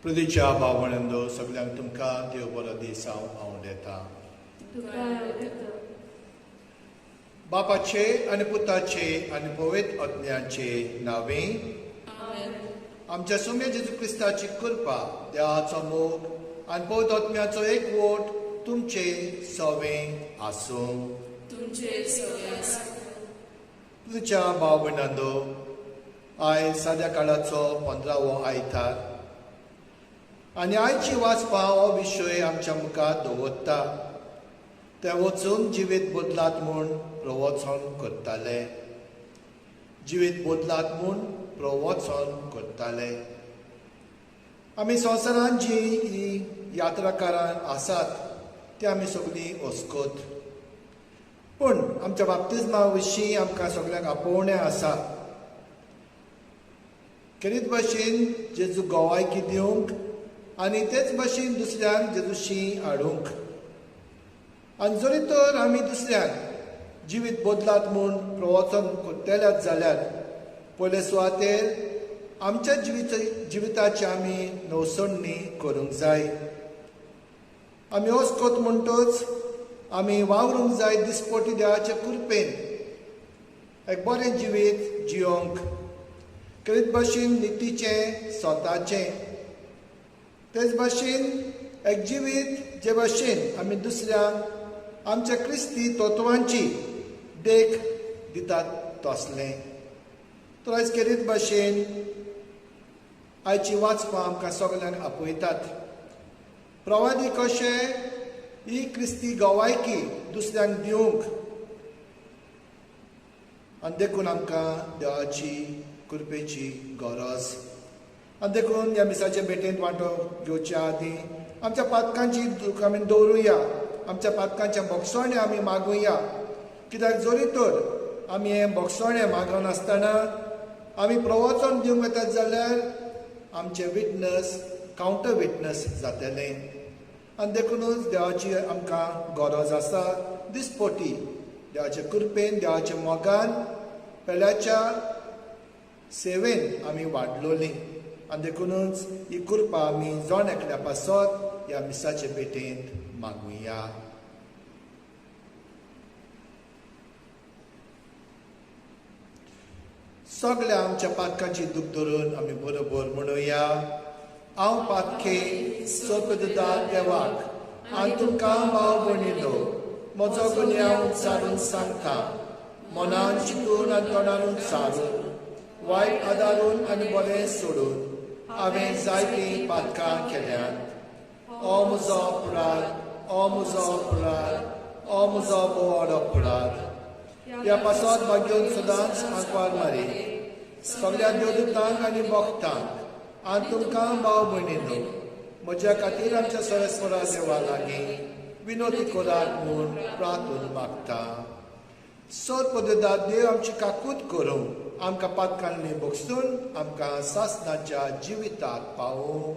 प्रदेच्या भावणांदो सगळ्यांक तुमकां देव बरो दीस हांव आवडटा. बापाचे आनी पुताचे आनी पवित्र आत्म्याचे नावे आमच्या सुम्या जेजू क्रिस्ताची कृपा, देवाचो मोग आनी पवित्र आत्म्याचो एकवट तुमचे सवे आसूं. तुमच्या भाव भयणांनो, आयज साद्या काळाचो 15वो आयतार आनी आयची वाचपा हो विशय आमच्या मुखार दवरता. ते वचून जिवीत बदलात म्हूण प्रवचन करताले, जिवीत बदलात म्हूण प्रवचन करताले. आमी संवसारांत जी ही यात्राकारां आसात ते आमी सगळीं अस्कत, पूण आमच्या बाप्तिज्मा विशीं आमकां सगळ्यांक आपोवणें आसा. खेरीत भाशेन जेजू गोवायकी दिवंक आनी तेच भाशेन दुसऱ्यांक जेजूशी हाडूंक. आनी जरी तर आमी दुसऱ्यांक जिवीत बदलात म्हूण प्रवचन करतल्यात जाल्यार पयले सुवातेर आमच्या जिविताची आमी नवसणी करूंक जाय. आमी अस्कत म्हणटच आमी वावरूंक जाय दिसपटी देवाचे कृपेन एक बरें जिवीत जियोंक. खेरीत भाशेन नितीचें, स्वताचें, तेच भाशेन एक जिवीत जे भाशेन आमी दुसऱ्यांक आमच्या क्रिस्ती तत्वांची देख दितात तसलें. तर आयज खेरीत भाशेन आयची वाचपां आमकां सगल्यांक आपयतात. प्रवादी कशे ही क्रिस्ती गवायकी दुसऱ्यांक दिवंक, आनी देखून आमकां देवाची कृपेची गरज. आनी देखून ह्या मिसाचे भेटेंत वांटो घेवच्या आदीं आमच्या पातकांची दूख आमी दवरुया, आमच्या पातकांचें बोगसणें आमी मागुया. कित्याक जरी तर आमी हें बोगसणें मागनासतना आमी प्रवचन दिवंक वतात जाल्यार आमचें विटनस कावंटर विटनस जातलें. आनी देखुनूच देवाची आमकां गरज आसा. दिसपटी देवाचे कृपेन, देवाच्या मोगान, पेल्याच्या सेवेन आमी वाडलोलीं. आनी देखुनूच ही कृपा आमी जण एकल्या पासत ह्या मिसाचे भेटेंत मागुया. सगळ्या आमच्या पातकांची दूख धरून आमी बरोबर म्हणुया. हांव पातके सोपदा देवाक आनी तुमकां भाव भयणीलो म्हजो गुन्यांव उच्चारून सांगता. मनान चिंतून आनी तोंडान उच्चारून, वायट आदारून आनी बरें सोडून हांवें जायतीं पातकां केल्यांत. ओ म्हजो अपराध, ओ म्हजो अपराध, ओ म्हजो व्हड अपराध. ह्या पासत भाग्योन सदांच आंकवार मारी सगळ्या देवदूतांक आनी भक्तांक आनी तुमकां भाव भयणीनो म्हज्या खातीर आमच्या सरेस्वरा देवा लागीं विनोती करात म्हूण प्रार्थून मागता. सर पद्दत देव आमची काकूत करूं, आमकां पातकांनी बगसून आमकां सासनाच्या जिविताक पावूं.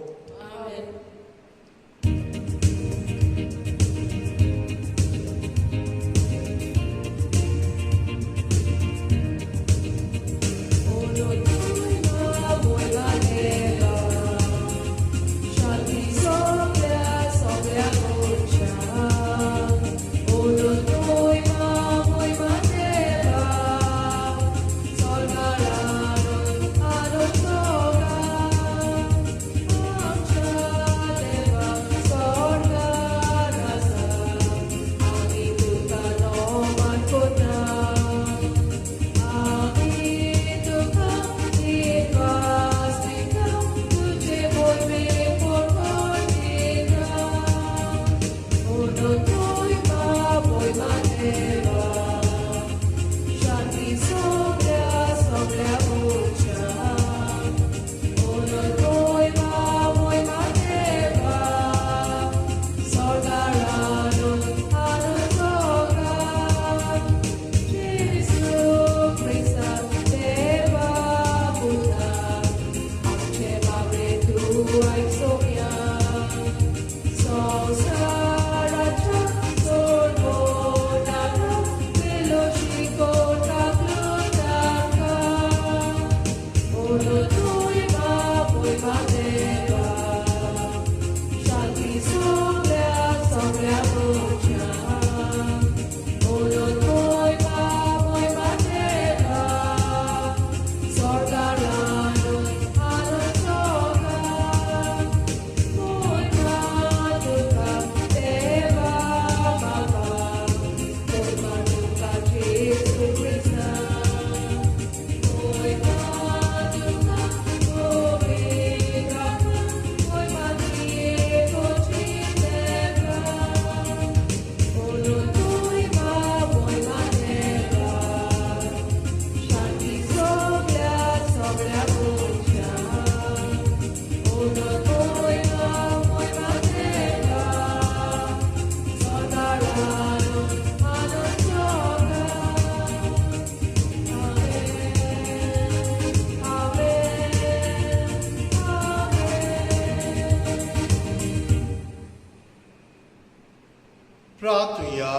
प्रार्थुया.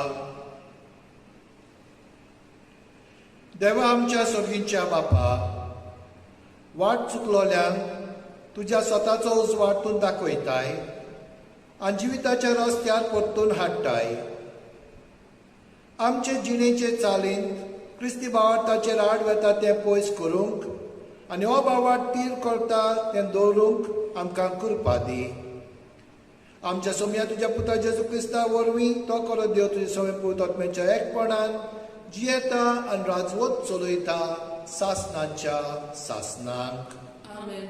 देवा आमच्या सोगींच्या बापा, वाट चुकलोल्यांक तुज्या स्वताचो उजवाड तूं दाखयताय आनी जिविताच्या रस्त्यार परतून हाडटाय. आमचे जिणेचे चालींत क्रिस्ती भावार्थाचेर आड वेता तें पयस करूंक आनी हो भावार्थ तीर करता तें दवरूंक आमकां कृपा दी. आमच्या सोम्या तुज्या पुता जेजू क्रिस्ता वरवीं तो करत देव तुज्या सोमे पूत आत्म्याच्या एकपणान जियेता आनी राजवत चलयता सासनाच्या सासनाक. आमेन.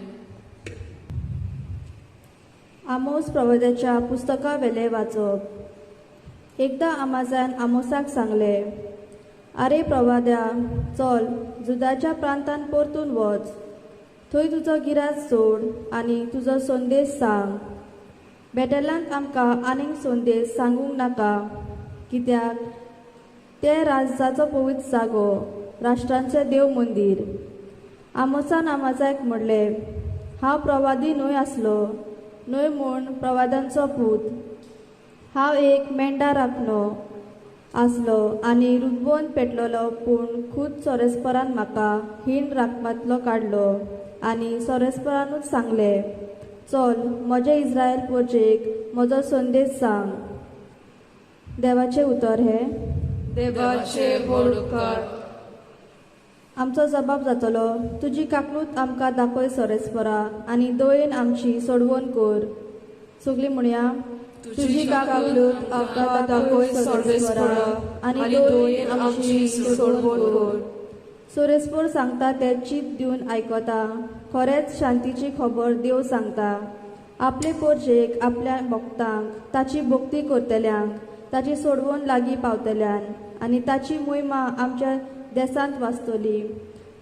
आमोस प्रवाद्याच्या पुस्तका वेलें वाचप. एकदां आमाजान आमोसाक सांगलें, आरे प्रवाद्या, चल जुदाच्या प्रांतान परतून वच, थंय तुजो गिराज सोड आनी तुजो संदेश सांग. बेटेलांत आमकां आनीक संदेश सांगूंक नाका, कित्याक तें राजाचो पवित्र जागो, राष्ट्रांचें देव मंदीर. आमोसान आमाजाक म्हणलें, हांव प्रवादी न्हय आसलो, न्हय म्हूण प्रवादांचो पूत. हांव एक मेंढा राखणो आसलो आनी रुजवण पेटलेलो, पूण खूद सोरेस्परान म्हाका हीण राखपांतलो काडलो आनी सोरेस्परानूच सांगलें, चल म्हजे इस्रायल पोरजेक म्हजो संदेश सांग. देवाचें उतर हें. देवाचे व्हड उपकार. आमचो जबाब जातलो, तुजी काकूत आमकां दाखय सोरेस्परा आनी दयेन आमची सोडवण कर. सगळीं म्हणया, तुजी काकूत आमकां दाखय सर्वेस्परा आनी दयेन आमची सोडवण कर. सोरेस्पोर सांगता तें चीत दिवन आयकता. खरेंच शांतीची खबर देव सांगता. आपले पोरजेक, आपल्या भक्तांक, ताची भक्ती करतल्यांक, ताची सोडवण लागीं पावतल्यान आनी ताची मोहिमा आमच्या देसांत वाचतली.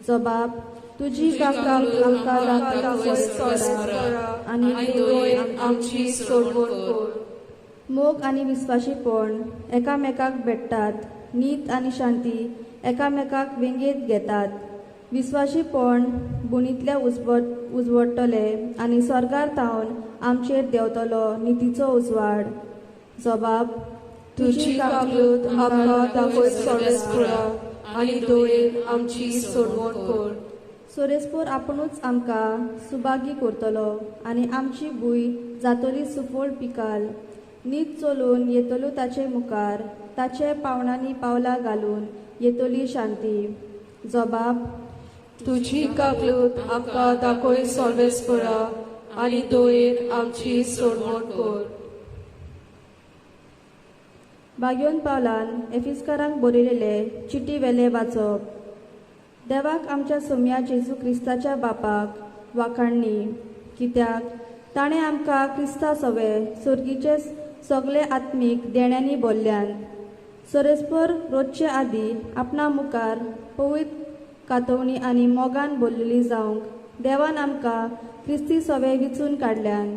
जबाब, तुजी काकूत आमकां दाखय सर्वेस्परा आनी आनी दयेन आमची सोडवण कर. मोग आनी विस्वाशीपण एकामेकाक भेटतात. नीत आनी शांती एकामेकाक वेंगेंत घेतात. विस्वाशीपण बुणींतल्या उजवडटले आनी स्वर्गार थावन आमचेर देंवतलो नितीचो उजवाड. जबाब, तुजी काकूत आमकां दाखय सर्वेस्परा आनी दयेन आमची सोडवण कर. सोरेस्पोर आपुणूच आमकां सुभागी करतलो आनी आमची भूंय जातली सुफळ पिकाल. नीत चलून येतलो ताचे मुखार, ताचे पावणांनी पावलां घालून येतली शांती. जबाब, तुजी काकूत आमकां दाखय सर्वेस्परा आनी दयेन आमची सोडवण कर. बागयोन पावलान एफिस्कारांक बरयलेले चिटी वेले वाचप. देवाक आमच्या सोम्या जेजू क्रिस्ताच्या बापाक वाखाणणी, कित्याक ताणें आमकां क्रिस्ता सवे सोर्गीचे सगळे आत्मीक देण्यांनी भरल्यान. सोरेस्पर रोजचे आदीं आपणा मुखार पवित्र कातवणी आनी मोगान भरलेली जावंक देवान आमकां क्रिस्ती सवे विचून काडल्यान.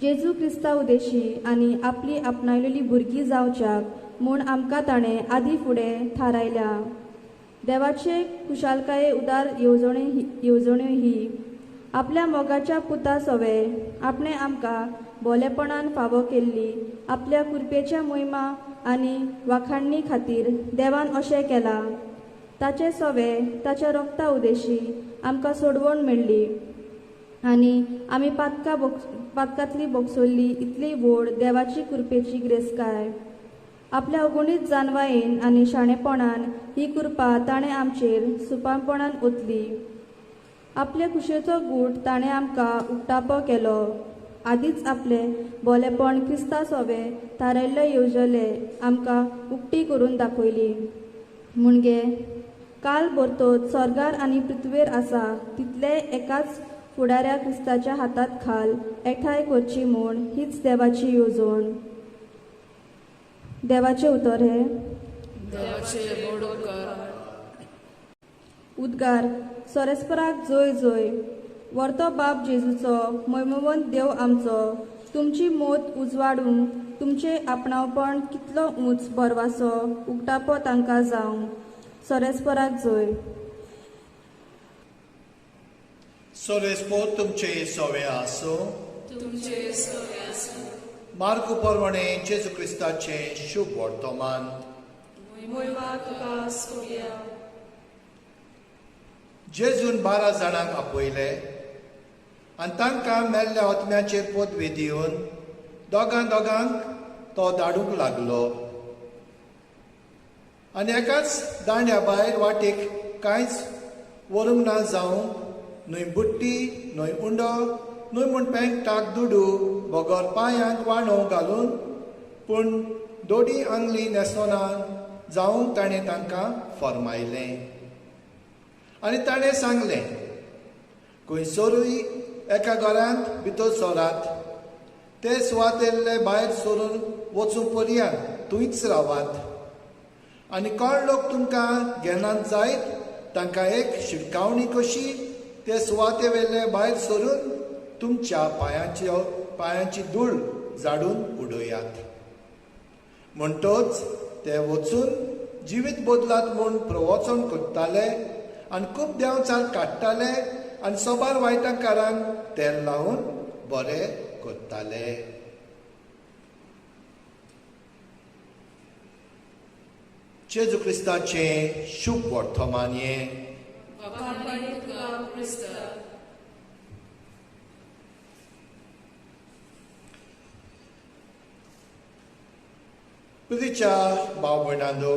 जेजू क्रिस्ता उदेशी आनी आपली आपणायलेली भुरगीं जावच्याक म्हूण आमकां ताणें आदीं फुडें थारायल्या. देवाचे खुशालकाये उदार येवजण्यो ही आपल्या मोगाच्या पुता सवे आपणें आमकां बोलेपणान फावो केल्ली आपल्या कृपेच्या मोहिमा आनी वाखाणणी खातीर देवान अशें केलां. ताचे सवे ताच्या रोगता उदेशी आमकां सोडवण मेळ्ळी आनी आमी पातकांतली बोगसोल्ली इतली व्हड देवाची कृपेची ग्रेसकाय. आपल्या अगुणीत जानवायेन आनी शाणेपणान ही कृपा ताणें आमचेर सुपाणपणान ओतली. आपले कुशेचो गूट ताणें आमकां उक्तापो केलो. आदींच आपलें बोलेपण क्रिस्ता सोवे थारायल्ले येवजले आमकां उक्ती करून दाखयली. मुणगे काल भरतोच स्वर्गार आनी पृथ्वेर आसा तितले एकाच फुडाऱ्या क्रिस्ताच्या हातांत खाल एकठांय करची म्हूण हीच देवाची येवजण. देवाचें उतर हें. उद्गार. सोरेस्पराक जोय जोय. वर्तो बाप जेजूचो मैमवंत देव आमचो तुमची मोत उजवाडूंक तुमचें आपणावपण कितलो उंच बरवासो उक्तापो तांकां जावं. सोरेस्पराक जोय. सोरेस्पोर तुमचे सवे आसूं. तुमचे सवे आसूं. मार्कू प्रमाणे जेजू क्रिस्ताचें शुभ वर्तमान. मोयमा तुका सोडया. जेजून 12 जाणांक आपयले आनी तांकां मेल्ल्या आत्म्याचेर पदवी दिवन दोगां दोगांक तो धाडूंक लागलो. आनी एकाच दांड्या भायर वाटेक कांयच व्हरूंक ना जावं, न्हय बुट्टी, न्हय उंडो, न्हय म्हूण पेंकटाक दुडू, बगर पांयांक वाणो घालून, पूण दोडी आंगली न्हेसोना जावंक ताणें तांकां फर्मायलें. आनी ताणें सांगलें, खंयसरूय एका घरांत भितर सरात, ते सुवातेल्ले भायर सरून वचूं पर्यंत थंयच रावात. आनी कोण लोक तुमकां घेनात जायत तांकां एक शिटकावणी कशी ते सुवाते वेले भायर सरून तुमच्या पांयांची धूळ झाडून उडयात. म्हणटच ते वचून जिवीत बदलात म्हूण प्रवचन करताले आनी खूब देंवचार काडटाले आनी सोबार वायटकारांक तेल लावन बरे करताले. जेजू क्रिस्ताचें शुभ वर्तमान हें. प्रितीच्या भाव भयणांनो,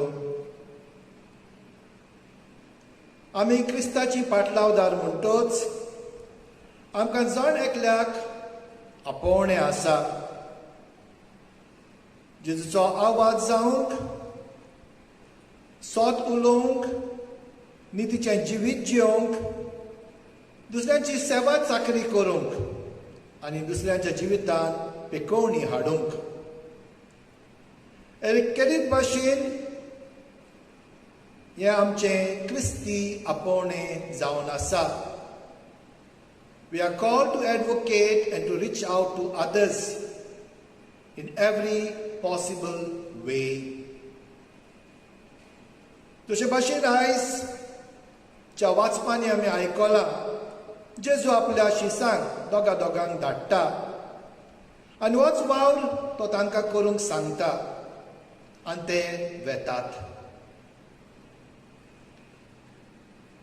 आमी क्रिस्ताची पाटलावदार म्हणटच आमकां जण एकल्याक आपोवणें आसा जेजूचो आवाज जावंक, सत उलोवंक, नितीचें जिवीत जियोवंक, दुसऱ्यांची सेवा चाकरी करूंक आनी दुसऱ्यांच्या जिवितांत पिकोवणी हाडूंक. केरीत भाशेन हें आमचें क्रिस्ती आपोवणें जावन आसा. We are called to advocate and to reach out to others in every possible way. तशे भाशेन आयज च्या वाचपांनी आमी आयकलां, जेजू आपल्या शिसांक दोगा दोगांक धाडटा आनी होच वावर तो तांकां करूंक सांगता आनी ते वेतात.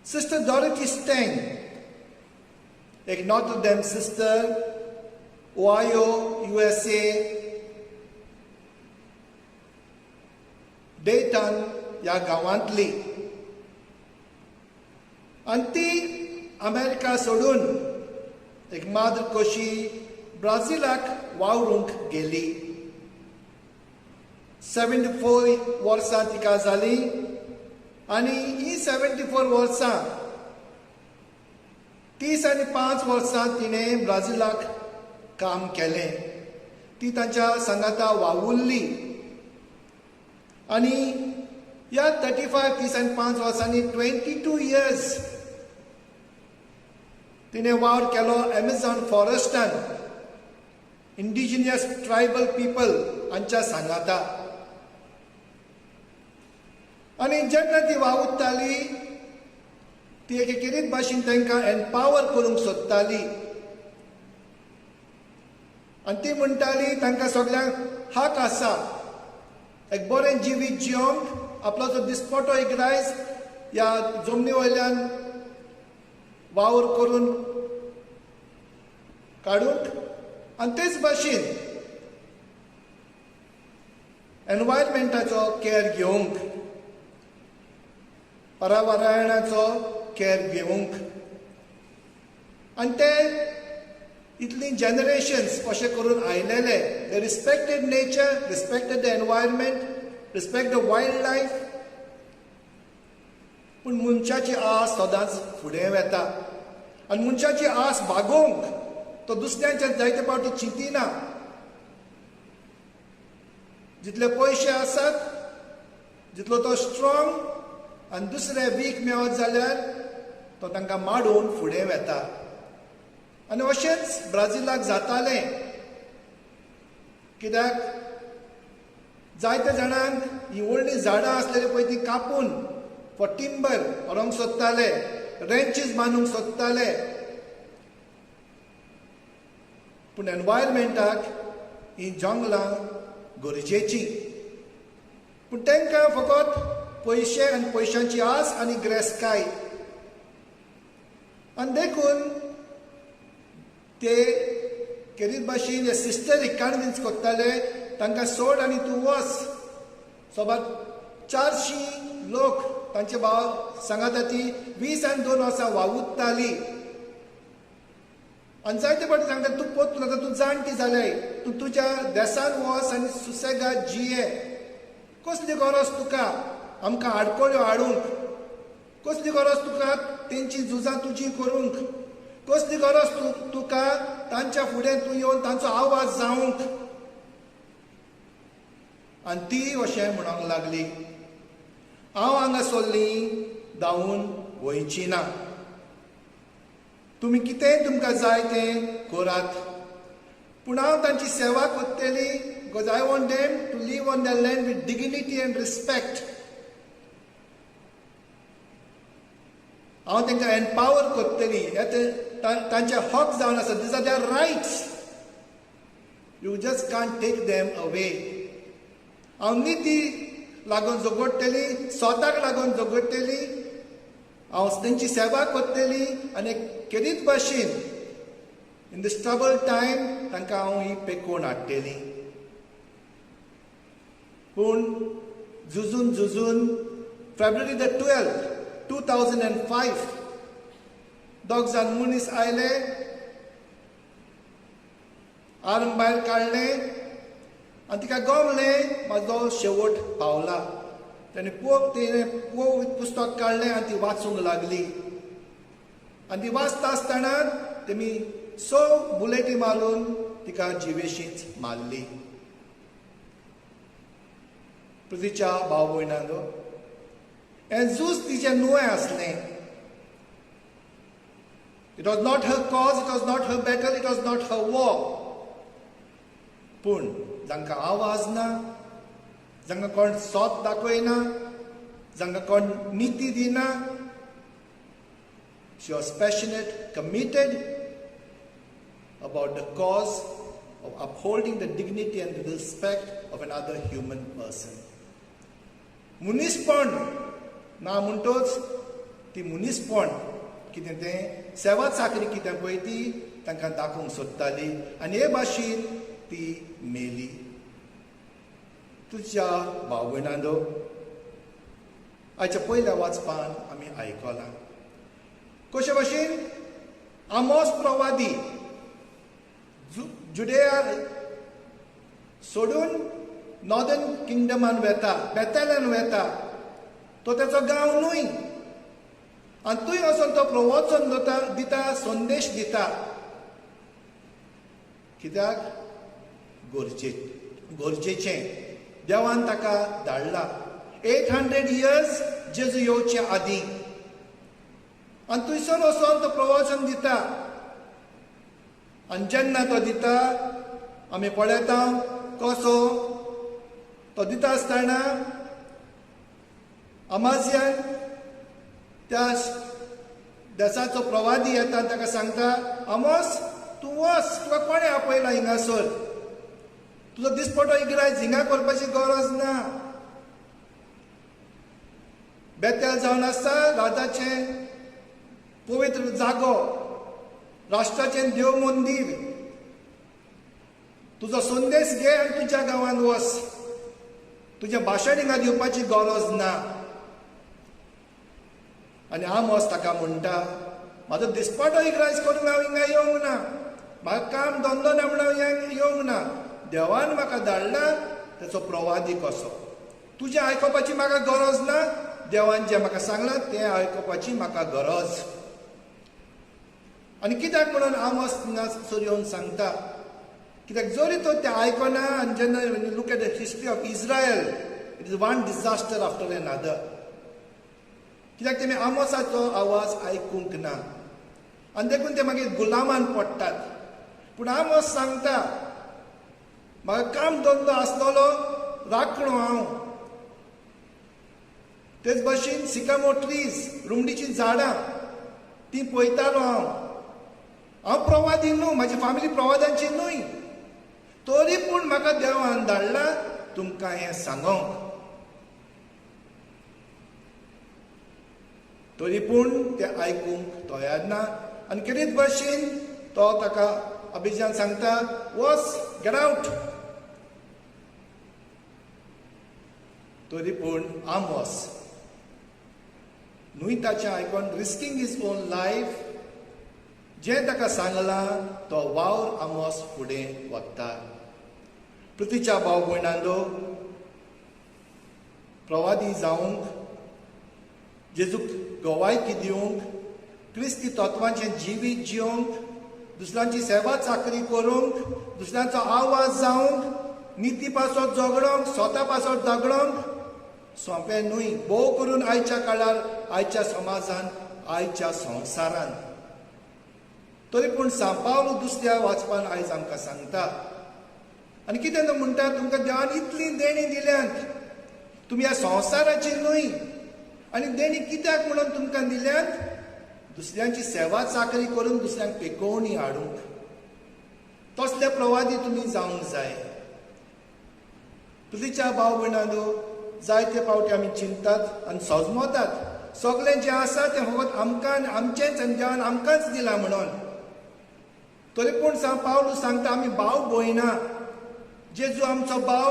सिस्टर डॉरथी स्टँग, एक Notre Dame sister, Ohio, USA, Dayton ह्या गांवांतली, आनी ती अमेरिका सोडून एक माद्र कशी ब्राझिलाक वावरूंक गेली. 74 वर्सां तिका जालीं आनी ही 74 वर्सां 35 वर्सां तिणें ब्राझिलाक काम केलें. ती तांच्या सांगाता वावुरली आनी ह्या 35 वर्सांनी 22 इयर्स तिणें वावर केलो एमेझॉन फॉरेस्टान इंडिजिनियस ट्रायबल पिपल हांच्या सांगाता. आनी जेन्ना ती वावुरताली ती एके खेरीत भाशेन तांकां एम्पावर करूंक सोदताली आनी ती म्हणटाली तांकां सगल्यांक हक आसा एक बरें जिवीत जियोंक, आपलो जो दिसपटो एक रायस ह्या जमनी वयल्यान वावर करून काडूंक आनी तेच भाशेन एनवायरमेंटाचो केअर घेवंक, पर्यावरणाचो केअर घेवंक. आनी ते इतलीं जनरेशन्स अशें करून आयलेले, they respected nature, respected the environment, respect the wild life. पूण मनशाची आस सदांच फुडें वेता आनी मनशाची आस भागोवंक तो दुसऱ्यांच्या जायते फावटी चिंतिना. जितले पयशे आसात जितलो तो स्ट्रॉंग आनी दुसरे वीक मेळत जाल्यार तो तांकां माडोवन फुडें वेता. आनी अशेंच ब्राझिलाक जातालें, कित्याक जायत्या जाणांक ही व्हडलीं झाडां आसलेली पळय ती कापून फॉर टिंबर व्हरूंक सोदताले, रेंचीस बांदूंक सोदताले. पूण एनवायरमेंटाक हीं जंगलां गरजेचीं. पूण तांकां फकत पयशे आनी पयशांची आस आनी ग्रेसकाय, आनी देखून ते केरीत भाशेन हे सिस्टरीक कन्विन्स करताले, तांकां सोड आनी तूं वच. सोबात 400 लोक तांचे भाव सांगाता ती 22 वर्सां वावुरताली. आनी जायते फावटी सांगता तूं पोतून आतां तूं जाणटी जाल्याय, तूं तुज्या देसान वच आनी सुसेगाद जिये. कसली गरज तुका आमकां आडखळ्यो हाडूंक? कसली गरज तुका तेंची झुजां तुजी करूंक? कसली गरज तुका तांच्या फुडें तूं येवन तांचो आवाज जावंक? आनी ती अशें म्हणूंक लागली, हांव हांगा सोल्ली धांवून वयची ना, तुमी कितें तुमकां जाय तें करात, पूण हांव तांची सेवा करतली, because I want them to live on the land with dignity and respect. हांव तांकां एम्पावर करतली, हे तांचे हक जावन आसा, these are their rights, you just can't take them away. हांव निती लागून झगडटली, स्वताक लागून झगडटली, हांव तेंची सेवा करतली आनी केदीच भाशेन इन दीस ट्रबल टायम तांकां हांव ही पेकोवन हाडटली. पूण झुजून झुजून February the 12th 2005 दोग जाण मनीस आयले, आर्म भायर काडलें आनी तिका गमलें म्हाजो शेवट पावला. तेणें पुस्तक काडलें आनी ती वाचूंक लागली. आनी ती वाचता आसतना तेमी 6 बुलेटी मारून तिका जिवेशीच मारली. पृथ्वीच्या भाव भयणांनो, हें झूज तिचें नुवें आसलें. It was not her cause, it was not her battle, it was not her war. पूण जांकां आवाज ना, जांकां कोण सोत दाखयना, जांकां कोण निती दिना, she was passionate, committed about the cause of upholding the dignity and the respect of another human person. मनीसपण ना म्हणटोच ती मनीसपण कितें तें सेवा चाकरी कितें पळय ती तांकां दाखोवंक सोदताली आनी हे भाशेन ती मेली. तुज्या भाव भयणांनो, आयच्या पयल्या वाचपान आमी आयकलां कशे भाशेन आमोस प्रवादी जुडेया सोडून नॉर्दर्न किंगडमान वेता, बेतेलान वेता, तो तेचो गांव न्हय, आनी थंय वचून तो प्रवचन दिता, संदेश दिता. कित्याक? गरजेचें देवान ताका धाडला. 800 इयर्स जेजू येवचे आदीं. आनी थंयसर वचोन तो प्रवचन दिता. आनी जेन्ना तो दिता आमी पळयता कसो तो दिता आसतना अमाजियान त्या देसाचो प्रवादी येता, ताका सांगता, आमोस तूं वच, तुका कोणें आपयला हिंगासर, तुजो दिसपटो इग्रायज हिंगा करपाची गरज ना. बेतेल जावन आसता राजाचें पवित्र जागो, राष्ट्राचें देव मंदीर, तुजो संदेश घे आनी तुज्या गांवांत वच, तुजें भाशण हिंगा दिवपाची गरज ना. आनी आमोस ताका म्हणटा, म्हाजो दिसपाटो इग्रायज करूंक हांव हिंगा येवंक ना, म्हाका काम धंदो ना म्हणून हांव येवंक ना, देवान म्हाका धाडला तेचो प्रवादी कसो, तुजें आयकुपाची म्हाका गरज ना, देवान जें म्हाका सांगलां तें आयकुपाची म्हाका गरज. आनी कित्याक म्हणून आमोस थिंगासर येवन सांगता, कित्याक जरी तो तें आयकना, आनी जेन्ना look at the history of Israel, it is one disaster after another. कित्याक तेमी आमोसाचो आवाज आयकूंक ना आनी देखून ते मागीर गुलामान पडटात. पूण आमोस सांगता, म्हाका काम धंदो आसलेलो राखणो हांव, तेच भाशेन सिकामो ट्रीज, रुमडीचीं झाडां तीं पळयतालो हांव. हांव प्रवादी न्हू, म्हाजी फामिली प्रवादांची न्हय, तरी पूण म्हाका देवान धाडला तुमकां हें सांगोंक. तरी पूण ते आयकूंक तयार ना आनी कितेंच भशेन तो ताका अभिजान सांगता, वच, गेट आवट. तरी पूण आमोस न्हय ताचें आयकोन रिस्कींग his own life, जें ताका सांगलां तो वावर आमोस फुडें वता. पृथ्वीच्या भाव भयणांनो, प्रवादी जावंक, जेजूक गवायकी दिवंक, क्रिस्ती तत्वांचें जिवीत जिवंक, दुसऱ्यांची सेवा चाकरी करूंक, दुसऱ्यांचो आवाज जावंक, निती पासत झगडोंक, स्वता पासत झगडोंक सोंपें न्हय. भोव करून आयच्या काळार, आयच्या समाजान, आयच्या संवसारान. तरी पूण सांपावलो दुसऱ्या वाचपान आयज आमकां सांगता आनी कितें तो म्हणटा, तुमकां देवान इतलीं देणीं दिल्यांत, तुमी ह्या संवसाराची न्हय. आनी देणीं कित्याक म्हणून तुमकां दिल्यांत? दुसऱ्यांची सेवा चाकरी करून दुसऱ्यांक पेकोवणी हाडूंक. तसले प्रवादी तुमी जावंक जाय. पृथ्वीच्या भाव भयणांनो, जायते फावटी आमी चिंततात आनी सजमतात सगळें जें आसा तें फकत आमकां आनी आमचेंच आनी देवान आमकांच दिलां म्हणून. तरी पूण पावलू सांगता, आमी भाव भयणां, जेजू आमचो भाव,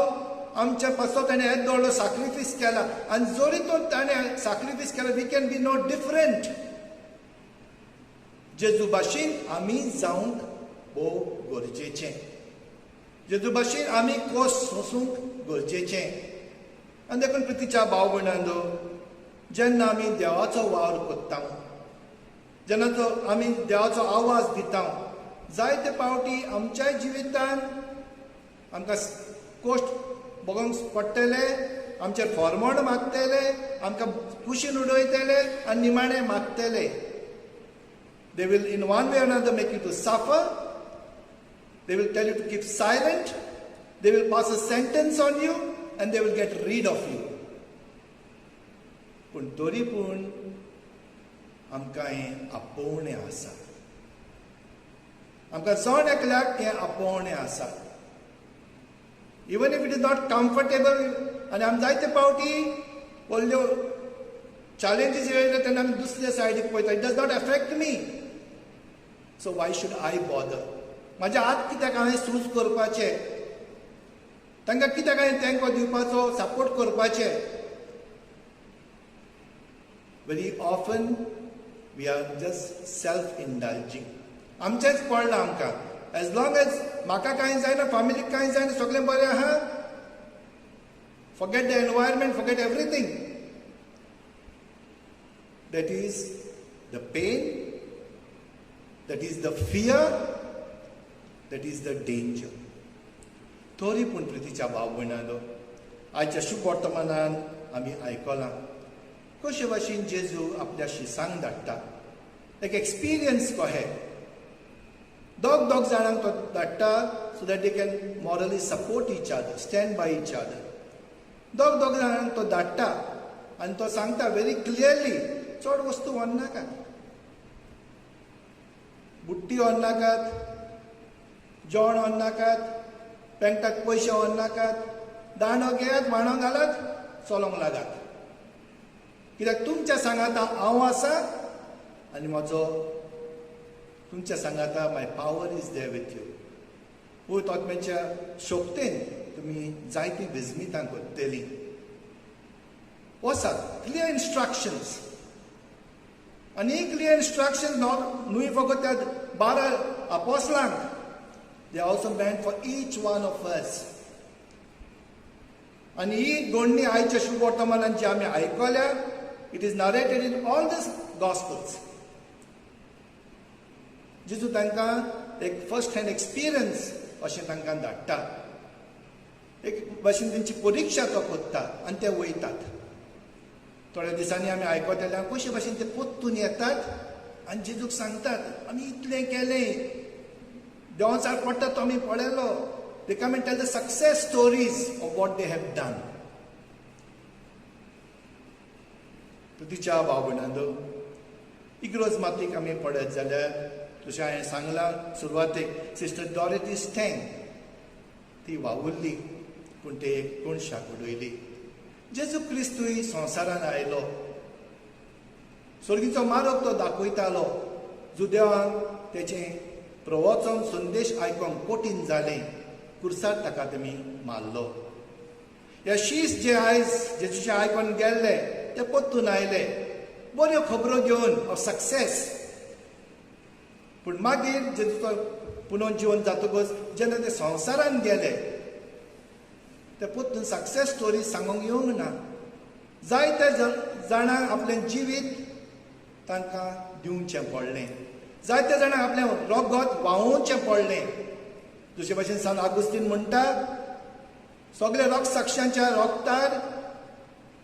आमच्या पासत ताणें येदो व्हडलो साक्रिफीस केला आनी जरी तो ताणें साक्रिफीस केला, we can be no different. जेजू भाशेन आमी जावंक भोव गरजेचें, जेजू भाशेन आमी कोस सोंसूंक गरजेचें. आनी देखून प्रितीच्या भाव भयणांनो, जेन्ना आमी देवाचो वावर करता, जेन्ना तो आमी देवाचो आवाज दिता, जायते फावटी आमच्याय जिवितान आमकां कोश्ट बगोंक पडटले, आमचेर फॉर्मोण मागतले, आमकां कुशीन उडयतले आनी निमाणें मागतले. They will in one way or another make you to suffer. They will tell you to keep silent. They will pass a sentence on you and they will get rid of you. पूण तरी पूण आमकां हें आपोवणें आसा, आमकां जण एकल्याक हें आपोवणें आसा. Even if it is not comfortable, आनी आमी जायते फावटी व्हडल्यो चॅलेंजीस येयले तेन्ना आमी दुसऱ्या सायडीक पळयता. It does not affect me, so why should I bother? म्हाज्या हात कित्याक हांवें सूज करपाचें, तांकां कित्याक हांवें तेंको दिवपाचो, सपोर्ट करपाचें? Very often we are just self indulging. आमचेंच पडलां आमकां. एज लॉंग एज म्हाका कांय जायना, फॅमिलीक कांय जायना, सगळें बरें आहा, forget the environment, forget everything. That is the pain, that is the fear, that is the danger. तरी पूण प्रितीच्या भाव भयणांनो, आयच्या शुभ वर्तमानान आमी आयकलां कशे भाशेन जेजू आपल्या शिसांक धाडटा. एक एक्सपिरियन्स कहे दोग दोग जाणांक तो धाडटा, so that they can morally support each other, stand by each other. दोग दोग जाणांक तो धाडटा आनी तो सांगता व्हेरी क्लियरली, चड वस्तू व्हरनाकात, बुट्टी व्हरनाकात, जेवण व्हरनाकात, पेंटाक पयशे व्हरनाकात, दांडो घेयात, बाणो घालात, चलोंक लागात. कित्याक तुमच्या सांगाता हांव आसा आनी म्हजो तुमच्या सांगाता, my power is there with you. पवित्र आत्म्याच्या शक्तेन तुमी जायतीं विस्मितां करतलीं. वचात, क्लियर इन्स्ट्रक्शन्स. आनी क्लियर इन्स्ट्रक्शन्स न्हय फकत त्या 12 आपोसलांक, they also meant for each one of us. आनी ही गोडणी आयच्या शुभ वर्तमानान जी आमी आयकल्या, it is narrated in all these gospels. जेजू तांकां एक फर्स्ट हँड एक्सपिरियन्स अशें तांकां धाडटा, एक भाशेन तेंची परिक्षा तो करता आनी ते वयतात. थोड्या दिसांनी आमी आयकतले कशे भाशेन ते परतून येतात आनी जेजूक सांगतात, आमी इतलें केलें, देंवचार पडटा तो आमी पळयलो. They come and tell the success stories of what they have done. तिच्या भाव भयणांनो, इग्रोज मातीक आमी पळयत जाल्यार, जशें हांवें सांगलां सुरवातेक, सिस्टर डॉरेटी स्टँग ती वावुरली, पूण ते एक कोणशाक उडयली. जेजू क्रिस्तूय संवसारान आयलो, स्वर्गीचो मार्ग तो दाखयतालो. जुदेवांक तेचें प्रवचन संदेश आयकोंक कठीण जालें, कुर्सार ताका तेमी मारलो. ह्या शीस जे आयज जेजूचें आयकोन गेल्ले ते परतून आयले बऱ्यो खबरो घेवन ऑफ सक्सेस. पूण मागीर जेजूचो पुनर्जीवन जातकच जेन्ना ते संवसारान गेले ते परतून सक्सेस स्टोरी सांगूंक येवंक ना. जायते जाणांक आपलें जिवीत तांकां दिवचें पडलें, जायते जाणांक आपलें रगत व्हांवोवचें पडलें. दुसरे भाशेन सान आगुस्तीन म्हणटा, सगळे रक्तसाक्षांच्या रगतार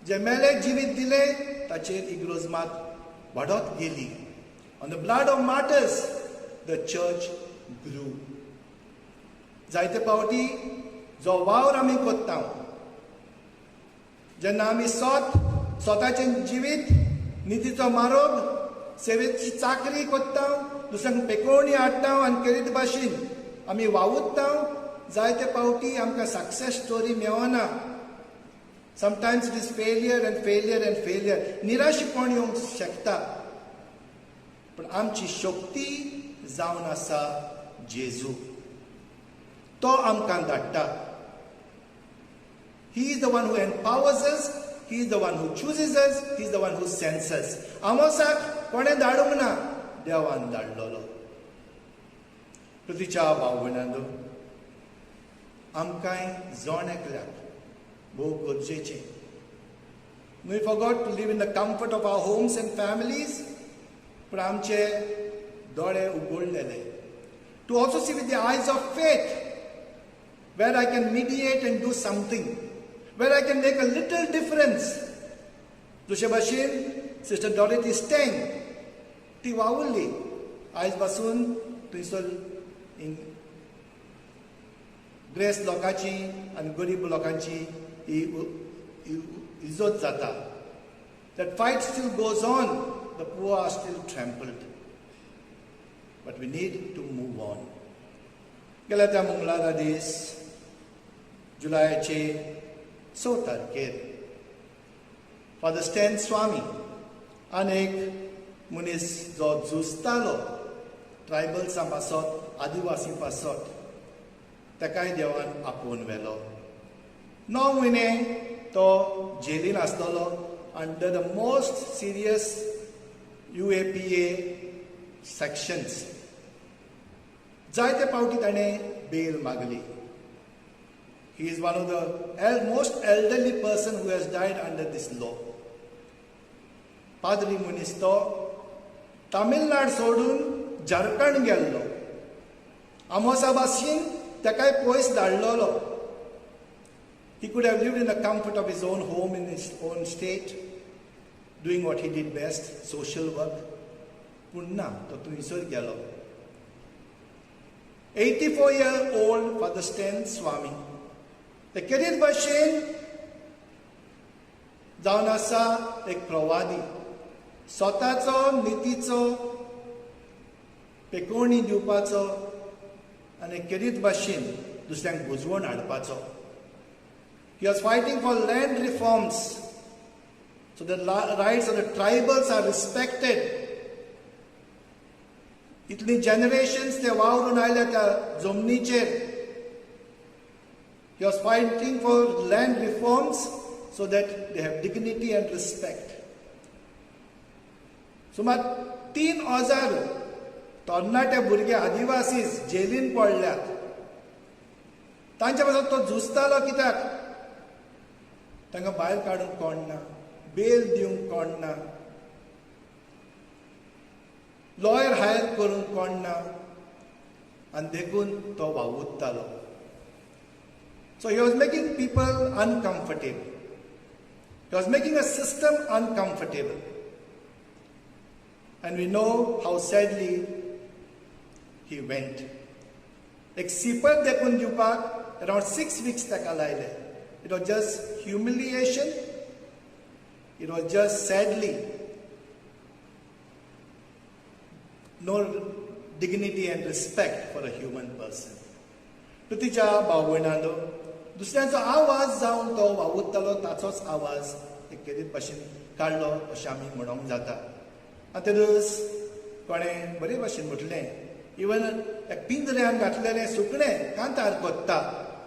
जे मेले जिवीत दिलें ताचेर इग्रोज मात वाडत गेली. On the blood of martyrs the church grew. जायते पावटी जो वावर आमी करता, जेन्ना आमी स्वताचें जिवीत, नितीचो मार्ग, सेवेची चाकरी करता, दुसऱ्यांक पेकोवणी हाडटा आनी केरीत भाशेन आमी वावुरता, जायते पावटी आमकां सक्सेस स्टोरी मेळना. Sometimes it is failure and failure and failure. निराशेपण येवंक शकता, पूण आमची शक्ती जावन आसा जेजू. तो आमकां धाडटा. He is the one who empowers us, He is the one who chooses us, He is the one who sends us. आमोसाक कोणें धाडूंक ना, देवान धाडलेलो. प्रतिच्या भाव भयणांनो, आमकांय जण एकल्याक भोव गरजेचें. We forgot to live in the comfort of our homes and families, पूण आमचे दोळे उगडलेले to also see with the eyes of faith where I can mediate and do something, where I can make a little difference. दुसरे भाशेन sister डॉरेथी स्टँग ती वावुरली. आयज पासून थंयसर grace लोकांची आनी गरीब लोकांची ही इज्जत जाता. That fight still goes on. The poor are still trampled. But we need to move on. गेल्या त्या मंगळारा दीस जुलयाचे 6 तारखेर फादर स्टॅन स्वामी आनी एक मनीस जो झुजतालो ट्रायबल्सां पासत, आदिवासी पासत, ताकाय देवान आपोवन व्हेलो. 9 म्हयने तो जेलीन आसतलो under the most serious UAPA sections. जायते पावटी ताणें बेल मागली. He is one of the most elderly person who has died under this law. पाद्री मनीस तो तामिळनाड सोडून झारखंड गेल्लो. आमोसा भाशेन ताकाय पयस धाडलेलो. He could have lived in the comfort of his own home in his own state, doing what he did best, social work. पूण ना, तो थंयसर गेलो. 84-year-old Father Stan Swami. ते केरीत भाशेन जावन आसा एक प्रवादी, स्वताचो नितीचो पेकोवणी दिवपाचो आनी केरीत भाशेन दुसऱ्यांक बुजवण हाडपाचो. He was fighting for land reforms so the rights of the tribals are respected. इतली जनरेशन्स ते वावरून आयल्या त्या जमनीचेर. He was fighting for land reforms so that they have dignity and respect. सुमार 3000 तरणाटे भुरगे आदिवासी जेलीन पडल्यात. तांच्या पासून तो झुजतालो, कित्याक तांकां भायर काडूंक कोण ना, बेल दिवंक कोण ना, लॉयर हायर करूंक कोण ना, आनी देखून तो वावुरतालो. So he was making people uncomfortable. He was making a system uncomfortable. And we know how sadly he went. एक सिपर देखून दिवपाक अरावंड 6 weeks ताका लायले. It was just humiliation. It was just sadly no dignity and respect for a human person. प्रितीच्या भाव भयणांनो, दुसऱ्यांचो आवाज जावन तो वावुरतालो, ताचोच आवाज एक खेरीत भाशेन काडलो अशें आमी म्हणोंक जाता. आनी तेदूस कोणें बरे भाशेन म्हटलें, इवन एक पिंजऱ्यान घातलेलें सुकणें कांतार कोत्ता,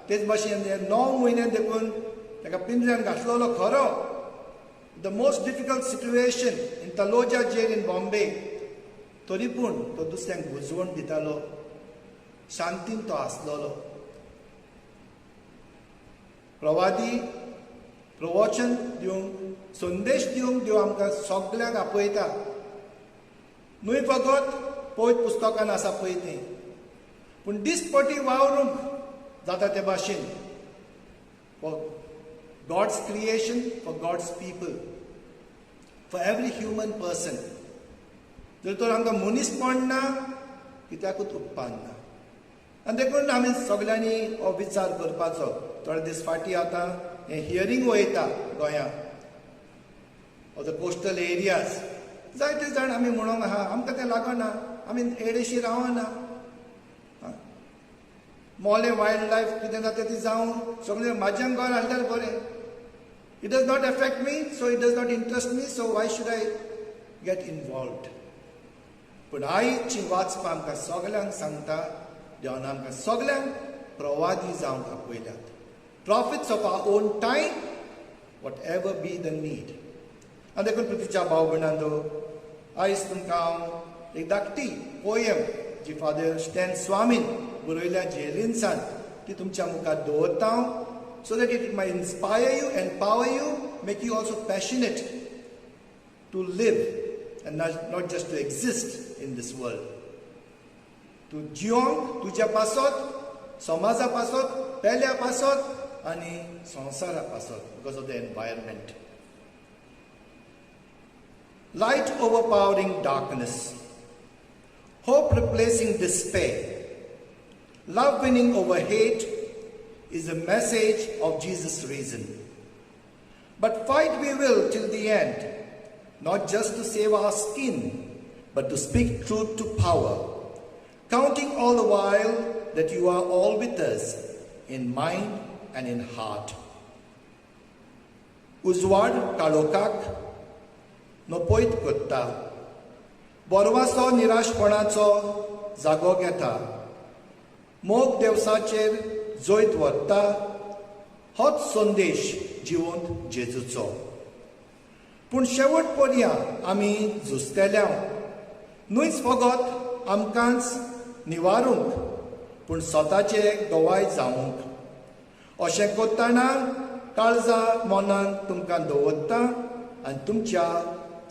तेच भाशेन 9 म्हयने देखून ताका पिंजऱ्यान घातलेलो खरो. The most difficult situation in Taloja jail in Bombay, तरी पूण तो दुसऱ्यांक बुजवण दितालो, शांतीन तो आसलेलो. प्रवादी प्रवचन दिवंक, संदेश दिवंक देव आमकां सगल्यांक आपयता. न्हय फकत पवित्र पुस्तकान आसा पळय तें, पूण दिसपटी वावरूंक जाता ते भाशेन, for God's creation, for God's people, for every human person. जर तर आमकां मनीसपण ना, कित्याकूच उपकार ना. आनी देखून आमी सगल्यांनी हो विचार करपाचो. थोडे दीस फाटीं आतां हें हियरींग वयता गोंयांत ऑफ the coastal areas, जायते जाण आमी म्हणोंक आहा आमकां तें लागना, आमी एडेशी रावना, मोलें वायल्ड लायफ कितें जाता ती जावन सगळें म्हाज्यान गोंयांत हाडल्यार बरें. It does not affect me, so it does not interest me, so why should I get involved. पूण आयची वाचपां आमकां सगल्यांक सांगता, देवान आमकां सगल्यांक प्रवादी जावंक आपयल्यात. Prophets of our own time, whatever be the need. आनी देखून प्रितीच्या भाव भयणांनो, आयज तुमकां हांव एक धाकटी पोयम जी फादर स्टॅन स्वामीन बरयल्या जेलिन्सान, ती तुमच्या मुखार दवरता हांव, so that it may inspire you, empower you, make you also passionate to live and not just to exist in this world. तूं जियोंक तुज्या पासत, समाजा पासत, पेल्या पासत आनी संवसारा पासत, because of the environment. Light overpowering darkness, hope replacing despair, love winning over hate is a message of Jesus' reason. But fight we will till the end, not just to save our skin, but to speak truth to power, counting all the while that you are all with us in mind and in heart. उजवाड काळोखाक नपयत करता, बोरवासो निराशपणाचो जागो घेता, मोग देवसाचेर जैत व्हरता, होच संदेश जिवंत जेजूचो. पूण शेवट पर्यंत आमी झुजतल्या, न्हयच फकत आमकांच निवारूंक, पूण स्वताचे गवाय जावंक. अशें करतना काळजा मनान तुमकां दवरता आनी तुमच्या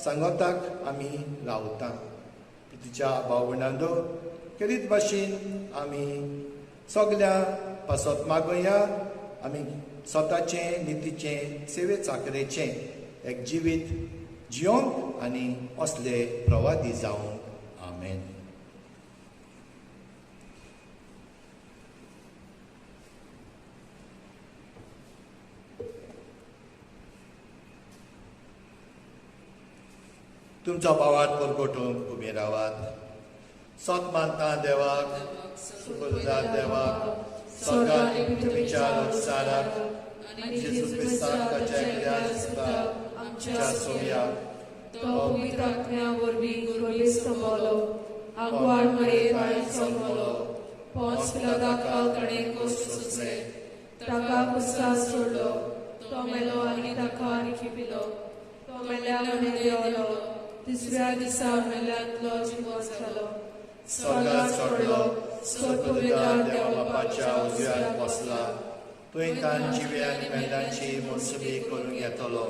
सांगताक आमी रावता. तिच्या भाव भयणांनो, खेरीत भाशेन आमी सगल्या पासत मागोया, आमी स्वताचें नितीचें सेवे चाकरेचें एक जिवीत जियोंक आनी असले प्रवादी जावंक. आमेन. तुमचो भावार्थ परगटूंक उबे रावात. सत मानता देवाक, सुखदार देवाक, स्वर्गात विचार उत्साराक, जेजू क्रिस्ताक ताच्या एकल्या सुताक, आमच्या सोम्याक, तो पवित्र आत्म्या वरवीं गुरवीस संवलो, आगवाड मरेन संवलो, पोंस पिलाताक ताणें कश्ट सोंसले, ताका कुस्तार सोडलो, तो मेलो आनी ताका लिखिपिलो, तो मेल्या मदें देंवलो, तिसऱ्या दिसा मेल्यांतलो जिवो जालो, स्वर्गात सोडलो, सर्वपवित्र देवा बापाच्या उजव्यार बसला, थंय तान जिव्या आनी मेल्ल्यांची मनसुबी करूंक येतलो.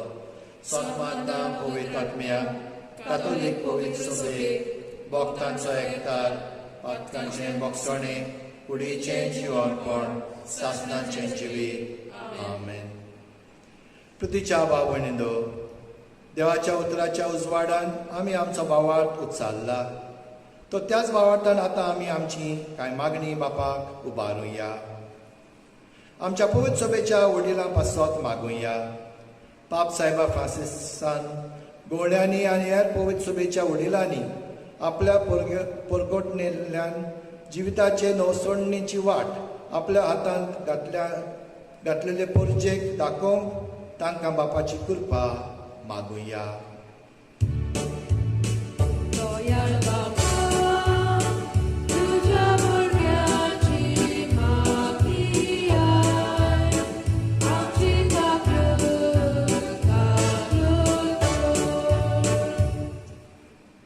सत मानता पवित्र आत्म्या, कातोलीक पवित्र सभेक, भक्तांचो एकतार, पातकांचें भोगसणें, कुडीचें जिवनपण, सासणाचें जिवीत. आमेन. पृथ्वीच्या भाव भयणींनो, देवाच्या उतराच्या उजवाडान आमी आमचो भावार्थ उच्चारला, तो त्याच भावार्थान आतां आमी आमची कांय मागणी बापाक उबारुया. आमच्या पवित्र सभेच्या वडिलां पासत मागुया. पाप साहेबा फ्रांसिसान गोवळ्यांनी आनी हेर पवित्र सभेच्या वडिलांनी आपल्या परगटणेंतल्यान जिविताचे नवसोडणेची वाट आपल्या हातांत घातलेले पोरजेक दाखोवंक तांकां बापाची कृपा मागुया.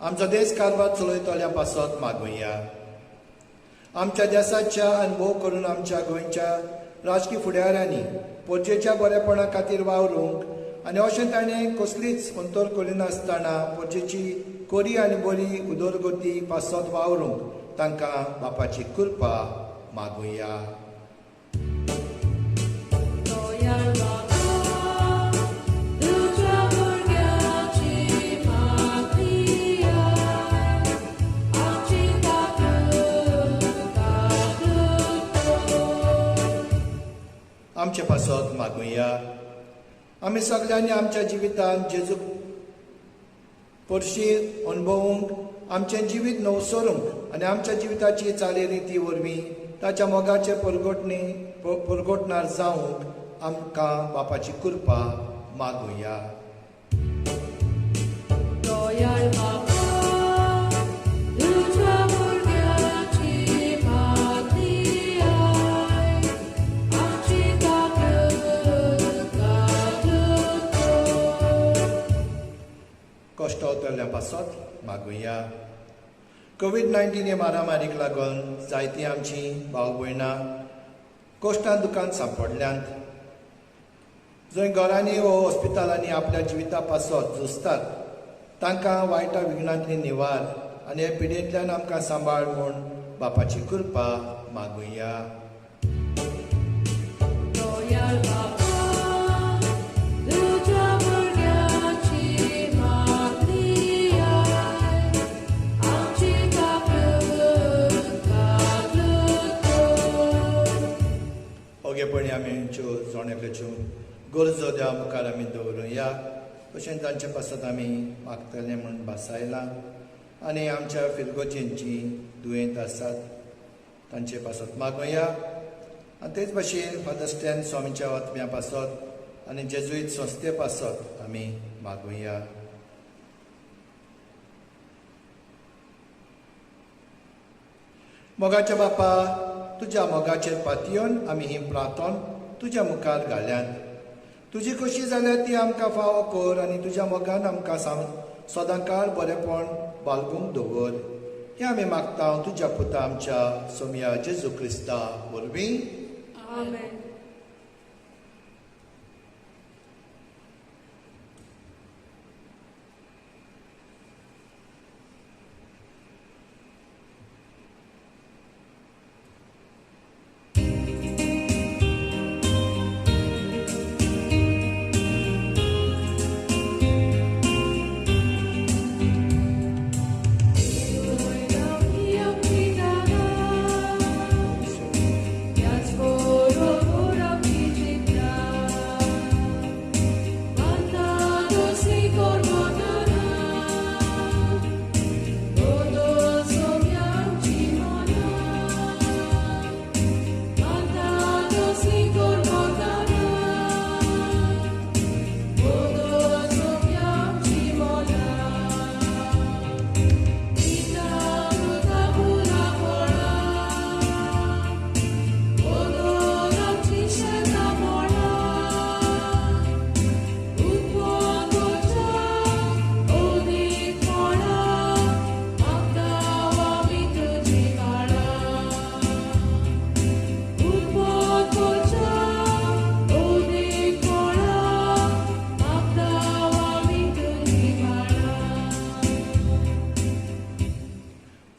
आमचो देश कारभार चलयतल्या पासत मागुया. आमच्या देसाच्या अनुभव करून आमच्या गोंयच्या राजकी फुडाऱ्यांनी पोरजेच्या बरेपणा खातीर वावरूंक आनी अशें ताणें कसलीच अंतर करिनासतना पोरजेची कोरी आनी बरी उदरगती पासत वावरूंक तांकां बापाची कृपा मागुया. आमचे पासत मागुया. आमी सगल्यांनी आमच्या जिवितांत जेजूक परशी अणभवूंक, आमचें जिवीत नवसरूंक आनी आमच्या जिविताची चालीरिती वरवीं ताच्या मोगाचे परगटणार जावंक आमकां बापाची कृपा मागुया. कश्ट उतरल्या पासत मागुया. कोवीड-19 हे मारामारीक लागून जायतीं आमचीं भाव भयणां कश्टान दुकान सांपडल्यांत, जंय घरांनी वो हॉस्पिटलांनी आपल्या जिविता पासत झुजतात तांकां वायटा विघ्नांतली निवार आनी हे पिडेंतल्यान आमकां सांबाळ म्हूण बापाची कृपा मागुया. ओगेपणी आमी आमच्यो जण एकल्याच्यो गरजो देवा मुखार आमी दवरुया. तशेंच तांचे पासत आमी मागतले म्हूण भासायलां आनी आमच्या फिरगोजींची दुयेंत आसात तांचे पासत मागुया. आनी तेच भाशेन फादर स्टॅन स्वामीच्या आत्म्या पासत आनी जेजुईत संस्थे पासत आमी मागुया. मोगाच्या बापा, तुज्या मोगाचेर पातयेवन आमी ही प्रार्थना तुज्या मुखार घाल्यात. तुजी खोशी जाल्यार ती आमकां फावो कर आनी तुज्या मोगान आमकां सदांकाळ बरेपण बाळगूंक दवर. हें आमी मागता तुज्या पुता आमच्या सोमया जेजू क्रिस्ता वरवीं. आमेन.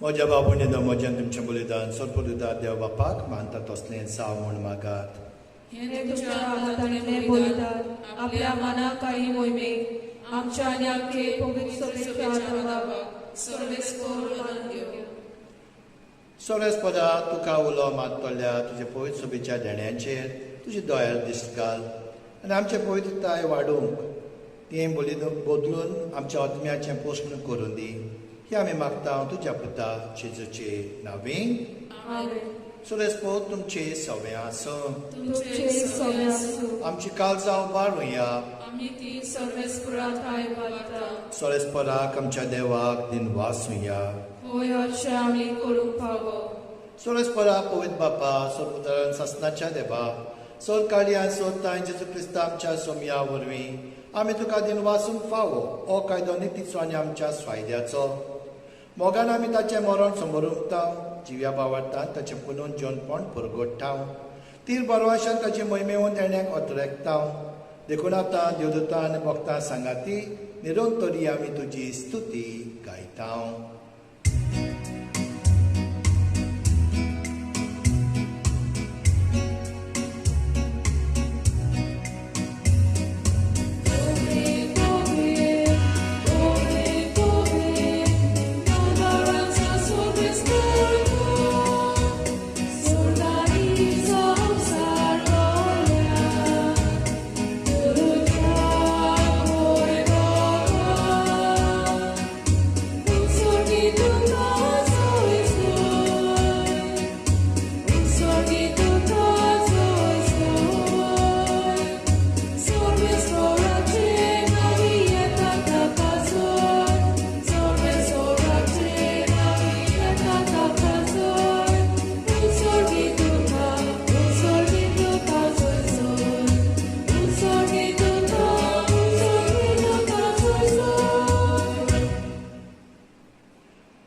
म्हज्या बाबून म्हज्यान तुमचें बलिदान सोरपरुदार देव बापाक मानता तसलें जावं म्हूण मागात. हें तुमच्या हातांतलें बलिदान आपल्या मनाक आनी मोहिमेक आमच्या आनी आमचे पवित्र सभेच्या आदाराक सर्वेस्पर मानून घेवं. सोरेस्पदा तुका उलो मारतल्या तुजे पवित्र सभेच्या देण्याचेर तुजी दयाळ दिश्ट घाल आनी आमचे पवित्रताय वाडोवंक तें बलिदान बदलून आमच्या आत्म्याचें पोशण करून दी. हें आमी मागता तुज्या पुता जेजूचे नांवी. आमेन. सुरेस्पोत तुमचे सवे आसूं. तुमचे सवे आसूं. आमची काळजां उबारुया. आमी ती सर्वेस्परा ठाय उबारता. सोरेस्पराक आमच्या देवाक दिनवासुया. होय अशें आमी करूंक फावो. सोरेस्परा पवित्र बापा, सोरपुतरान सासनाच्या देवा, सोर काळयान सोर जेजू क्रिस्ता आमच्या सोमया वरवीं आमी तुका दिनवासूंक फावो. हो कायदो नितीचो आनी आमच्या फायद्याचो. मोगान आमी ताचें मरण समोर जिव्या बावडटान ताचें पुनून जेवणपण परगोडटा. तीर बरवाशान ताचे मोहिमेवन देण्याक अतरेकता. देखून आतां देवदूतां आनी भक्तां सांगाती निरंतरी आमी तुजी स्तुती गायता.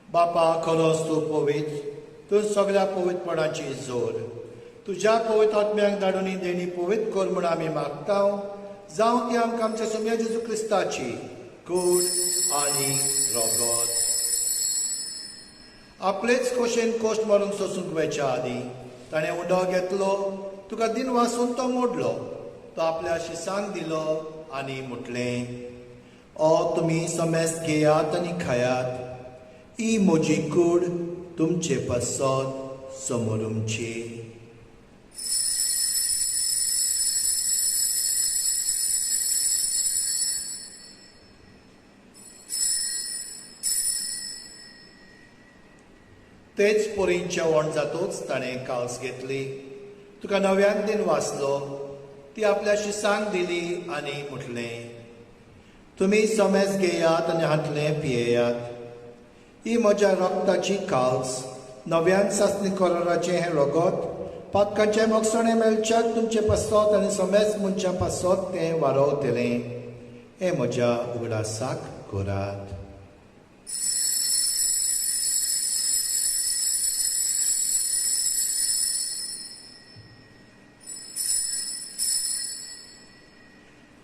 बापा, खरोच तूं पवित्र, तूं सगळ्या पवित्रपणाची जोर. तुज्या पवित्र आत्म्यांक धाडून देणी पवित्र कर म्हूण आमी मागता. जावं ती आमकां आमच्या सोम्या जेजू क्रिस्ताची कूड आनी रगत. आपलेच खोशेन कोश्ट मारूंक सोसूंक वयच्या आदीं ताणें उंडो घेतलो, तुका दिन वासून तो मोडलो, तो आपल्या शिसांक दिलो आनी म्हटलें, ओ तुमी समेस्त घेयात आनी खायात. ही म्हजी कूड तुमचे पासत समोरुमची. तेच पोरीन जेवण जातोच ताणें काल्स घेतली, तुका नव्यान दिन वाचलो, ती आपल्या शिसांक दिली आनी म्हटलें, तुमी समेज घेयात आनी हांतलें पियेयात. ही म्हज्या रक्ताची काल्स, नव्यान सासणी कराराचें हें रगत पातकांचें मोगसणें मेळच्याक तुमचे पासत आनी समेज मनशां पासत तें वारोवतलें. हें म्हज्या उगडासाक करात.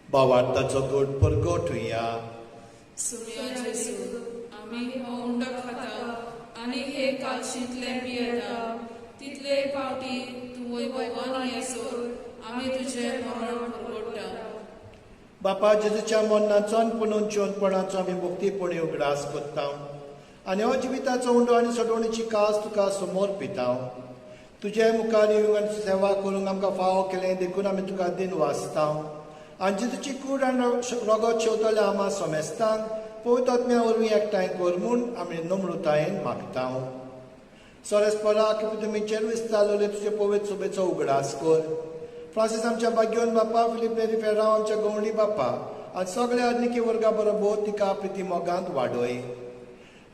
बावार्थाचो गोड परगोटुया. सुम्या जेजू, आमी हो उंडो खाता आनी हे कालशींतलें पियेता तितले फावटी तूं वैभवान येसर आमी तुजें मरण परगोडटा. बापा, जेजूच्या मरणाचो आनी पुनून जिवनपणाचो आमी मुक्तीपणी उगडास करता आनी हो जिविताचो उंडो आनी सोडवणीची कास तुका समोर पिता. तुजे मुखार येवंक आनी सेवा करूंक आमकां फावो केलें देखून आमी तुका दिन वाचता. आनी जेजूची कूड आनी रगत शेवतल्या आमा समेस्तांक पवित्र आत्म्या वरवीं एकठांय कर म्हूण आमी नम्रतायेन मागता. सोरेस्पराक तुमी चेर विस्तारले तुजे पवित्र सुबेचो उगडास कर. फ्रांसीस आमच्या बाग्योन बापा, फिलीप नेरी फेरांव आमच्या गवंडी बापा आनी सगळ्या आदनिकी वर्गा बरोबर तिका प्रिती मोगांत वाडय.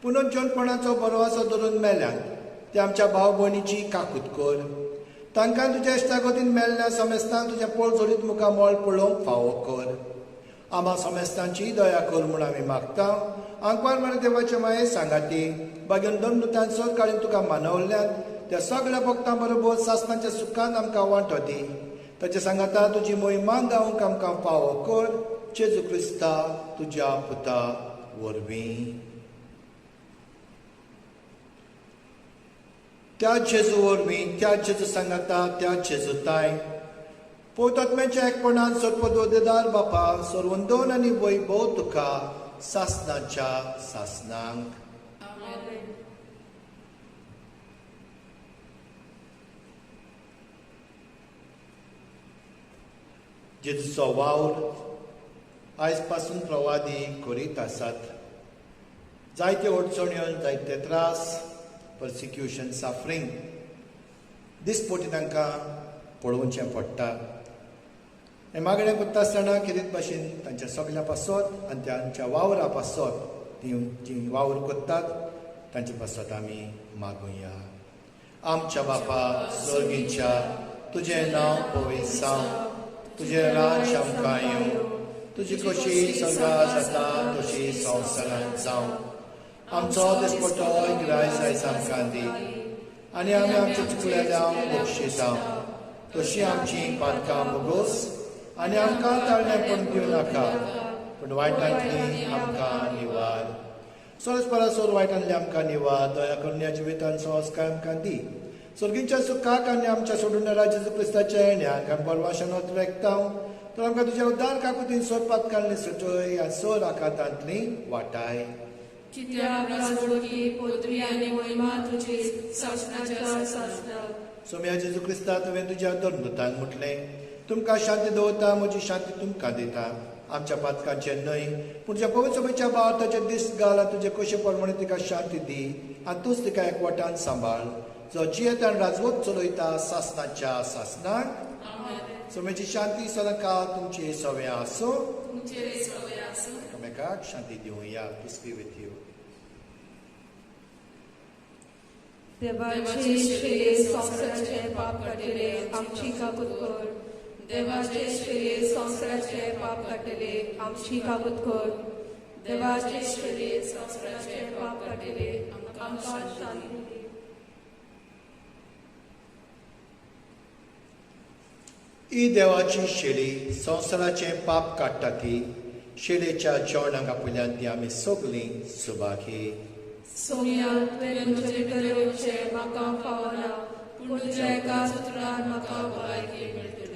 पुनून जेवणपणाचो बरोवासो धरून मेल्यान ते आमच्या भाव भयणीची काकूत कर. तांकां तुज्या इश्टागतीन मेल्ल्या समेस्तांक तुजें पोळ जोडीत मुखार मळ पळोवंक फावो कर. आमा समेस्तांची दया कर म्हूण आमी मागता. आंकवार मारे देवाचे माये सांगाती बागेन दोन दुतान सरकारीन तुका मानवल्यान त्या सगळ्या भक्तां बरोबर सासणाच्या सुखान आमकां वांटो दी. ताचे सांगाता तुजी मोहिमा गावंक आमकां फावो कर. जेजू क्रिस्ता तुज्या पुता वरवीं. त्या जेजू वरवीं, त्या जेजू सांगाता, त्या जेजू ताय पवित्र आत्म्याच्या एकपणान सर्वदोदेदार बापा, सर्वंदोन आनी वैभव तुका सासनाच्या सासनांक. आमेन. जेजूचो वावर आयज पासून प्रवादी करीत आसात. जायते अडचण्यो, जायते त्रास, पर्सिक्युशन, सफरींग, दिसपोटी तांकां पळोवचें पडटा. हें मागणें करता आसतना खेरीत भाशेन तांच्या सगल्या पासत आनी तांच्या वावरा पासत ती जी वावर करतात तांचे पासत आमी मागुया. आमच्या बापा स्वर्गीच्या, तुजें नांव पवित्र जावं, तुजें राज्य आमकां येवं, तुजी कशी स्वर्गार जाता तशी संवसारांत जावं. आमचो दिसपटो गिरायक आयज आमकां दी आनी आमी आमच्या चुकलेल्यांक बक्षिता तशी आमची पातकां बोगोस आनी आमकां ताळणेपण दिवं नाका, पूण वायटांतली आमकां निवार. सोरस परासोर वायटांतली आमकां निवार. दया करून ह्या जिवितान संस्कार आमकां दी. स्वर्गींच्या सुखाक आनी आमच्या सोडून जेजू क्रिस्ताच्या येण्याक आमी परवाशानोत वेगता तर आमकां तुज्या उद्धार काकुतीन सोर पातकांतली सुटय आनी सोर आकांतांतली वाटाय. कित्याक राजवटी पदवी आनी महिमा तुजी सासणाच्या सासणाक. सोम्या जेजू क्रिस्ता, तुवें तुज्या धर्मदूतान म्हटलें, तुमकां शांती दवरता, म्हजी शांती तुमकां दिता. आमच्या पातकांचेर न्हय पूण तुज्या पवित्र सभेच्या भावार्थाचे दीस घाल आनी तुजे कशे प्रमाणे तिका शांती दी आनी तूंच तिका एकवटान सांबाळ, जो जियेता आनी राजवट चलयता सासणाच्या सासणाक. सोम्याची शांती सदांकाळ तुमचे सवे आसूं. एकामेकाक शांती दिवया. Peace be with you. देवाचे शेरे संवसाराचे पाप काडटले आमची काकूत कर. देवाचे शेरे संवसाराचे पाप काडटले आमची काकूत कर. देवाचे शेरे संवसाराचे पाप काडटले आमकां शांती दी. ही देवाची शेळी संवसाराचें पाप काडटा ती शेळेच्या जेवणाक आपल्यान ती आमी सगळीं सुभागी. सोम्या, तुवें म्हजे भितर येवचें म्हाका फावना, पूण तुज्या एका सुत्रान म्हाका भलायकी मेळटली.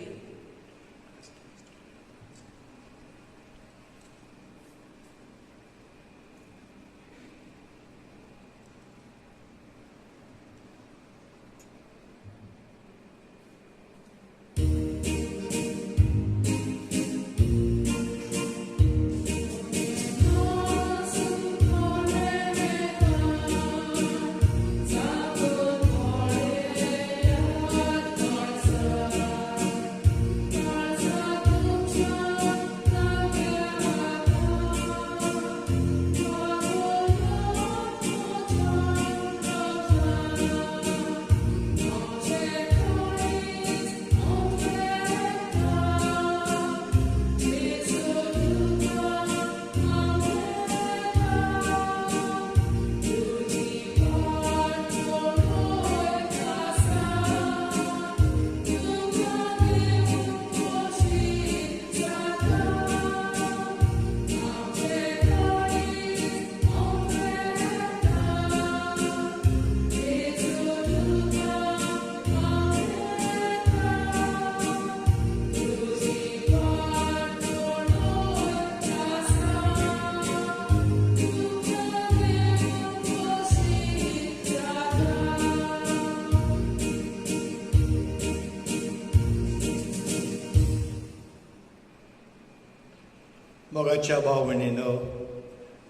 मोगाच्या भाव भयणीनो,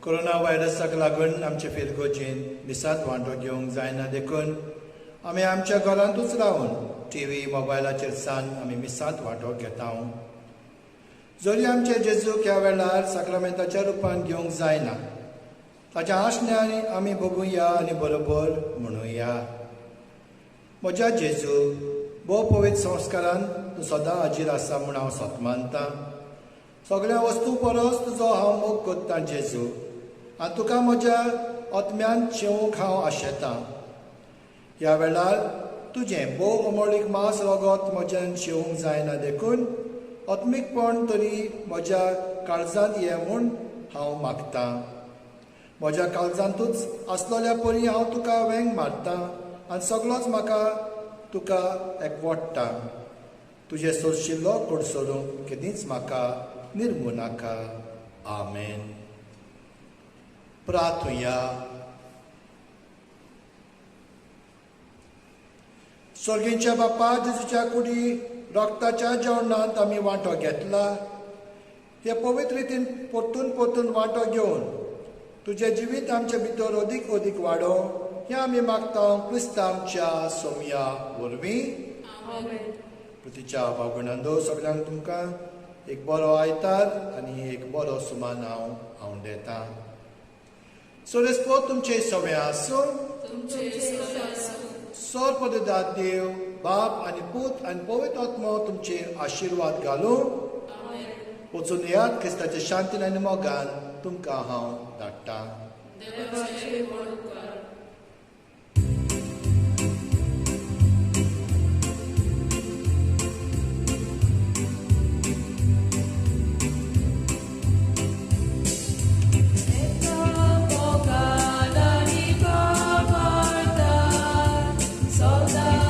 कोरोना व्हायरसाक लागून आमचे फिरगोजेन मिसांत वांटो घेवंक जायना देखून आमी आमच्या घरांतूच रावन टीव्ही मोबायलाचेर सान आमी मिसांत वांटो घेता. जरी आमचे जेजूक ह्या वेळार साक्रामेंताच्या रुपान घेवंक जायना, ताच्या आसण्यान आमी बघुया आनी बरोबर म्हणुया. म्हज्या जेजू, भोव पवित्र संस्कारान तूं सदां हाजीर आसा म्हूण हांव सत मानतां. सगळ्या वस्तू परस तुजो हांव मोग करतां जेजू, आनी तुका म्हज्या आत्म्यान शेवंक हांव आशेतां. ह्या वेळार तुजें भोव अमोळीक मांस रगत म्हज्यान शेवंक जायना देखून आत्मीकपण तरी म्हज्या काळजांत ये म्हूण हांव मागतां. म्हज्या काळजांतूच आसलोल्या परी हांव तुका वेंग मारतां आनी सगळोच म्हाका तुका एकवटता. तुजें सोंशिल्लो कडसरूंक केदींच म्हाका निर्मू नाका. आमेन. प्रार्थुया. स्वर्गींच्या बापा, जेजूच्या कुडी रक्ताच्या जेवणांत आमी वांटो घेतला. हे पवित्र रितीन परतून परतून वांटो घेवन तुजें जिवीत आमचे भितर अदीक अदीक वाडोवं हें आमी मागता क्रिस्तांवच्या सोमया वरवीं. आमेन. पृथ्वीच्या भावगुणांदो सगळ्यांक तुमकां एक बरो आयतार आनी एक बरो सुमान हांव आवडेता. सोरेस्पो तुमचे सगळें आसूं. तुमचे सगळे आसूं. सोर देव बाप आनी पूत आनी पवित्र आत्मो तुमचेर आशिर्वाद घालूं. आमेन. वचून येयात क्रिस्ताच्या शांतीन आनी मोगान तुमकां हांव धाडटा. देवाचे व्हड उपकार. एका मोगान आनी भावार्थान सदां